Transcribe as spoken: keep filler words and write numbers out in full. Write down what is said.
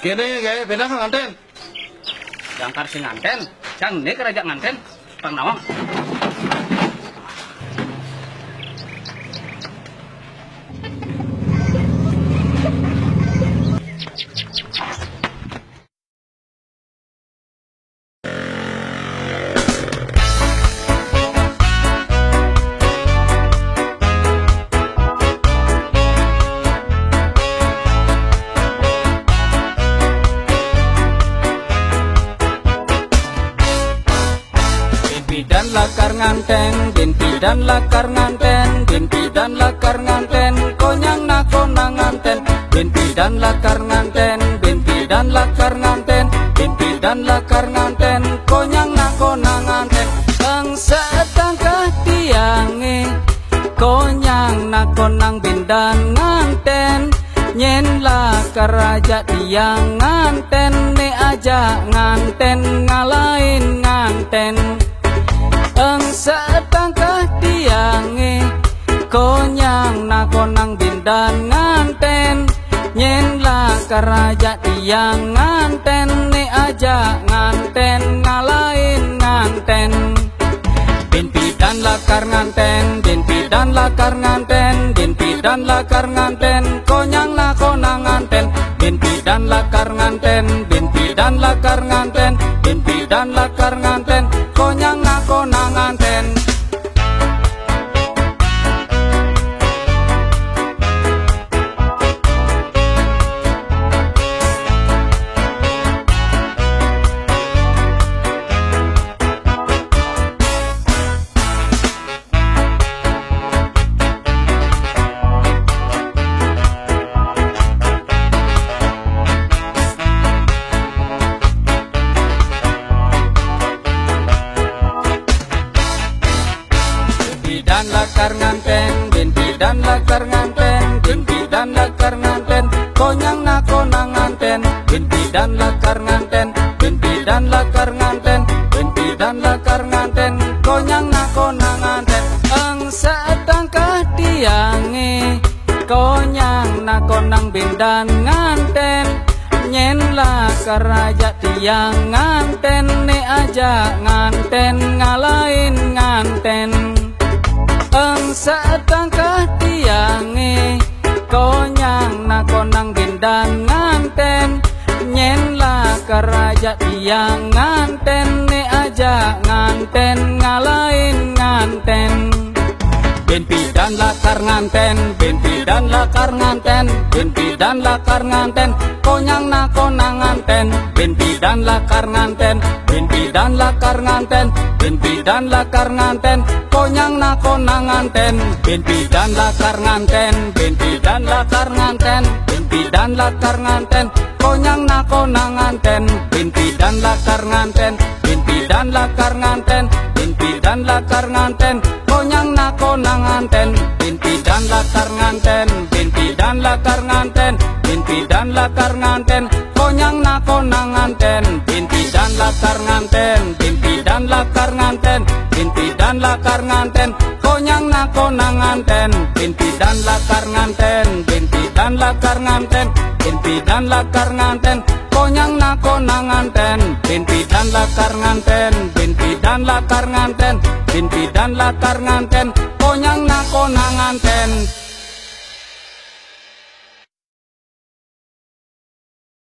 Kene, kene, bina ka nganten. Yang karsi nganten, yang ne karaja nganten, pang nawang. Binpidan lakar nganten, binpidan lakar nganten, binpidan lakar nganten, konyang na ko na nganten. Binpidan lakar nganten, binpidan lakar nganten, binpidan lakar nganten, konyang na ko na nganten. Eng setang katiang e, konyang na ko nang bindan nganten. Nyen la karaja tiang nganten, ne aja nganten, ngalain nganten. Eng setang katiang e, konyang na ko nang bindan nganten. Nyen la karaja tiang nganten, ne aja nganten, ngalain nganten. Binpidan lakar nganten, binpidan lakar nganten, binpidan lakar nganten, konyang na ko na nganten. Binpidan lakar nganten, binpidan lakar nganten, binpidan lakar nganten, konyang na ko na nganten. Binpidan lakar nganten, binpidan lakar nganten, binpidan lakar nganten, konyang na ko na nganten. Binpidan lakar nganten, binpidan lakar nganten, binpidan lakar nganten, konyang na ko na nganten. Eng setang katiang e, konyang na ko nang bindan nganten. Nyen la karaja tiang nganten, ne aja nganten, ngalain nganten. Eng setang katiang e, konyang na ko nang bindan nganten. Nyen la karaja tiang nganten, ne aja nganten, ngalain nganten. Binpidan lakar nganten, binpidan lakar nganten, binpidan lakar nganten, konyang na ko na nganten. Binpidan lakar nganten, binpidan lakar nganten, binpidan lakar nganten, konyang na ko na nganten. Binpidan lakar nganten, binpidan lakar nganten, binpidan lakar nganten, konyang na ko na nganten. Binpidan lakar nganten, binpidan lakar nganten, binpidan lakar nganten, konyang na ko na nganten. Binpidan lakar nganten, binpidan lakar nganten, binpidan lakar nganten, konyang na ko na nganten. Binpidan lakar nganten, binpidan lakar nganten, binpidan lakar nganten, konyang na ko na nganten. Binpidan lakar nganten, binpidan lakar nganten, binpidan lakar nganten, konyang na ko na nganten. Binpidan lakar nganten, binpidan lakar nganten, binpidan lakar nganten, konyang na ko na nganten.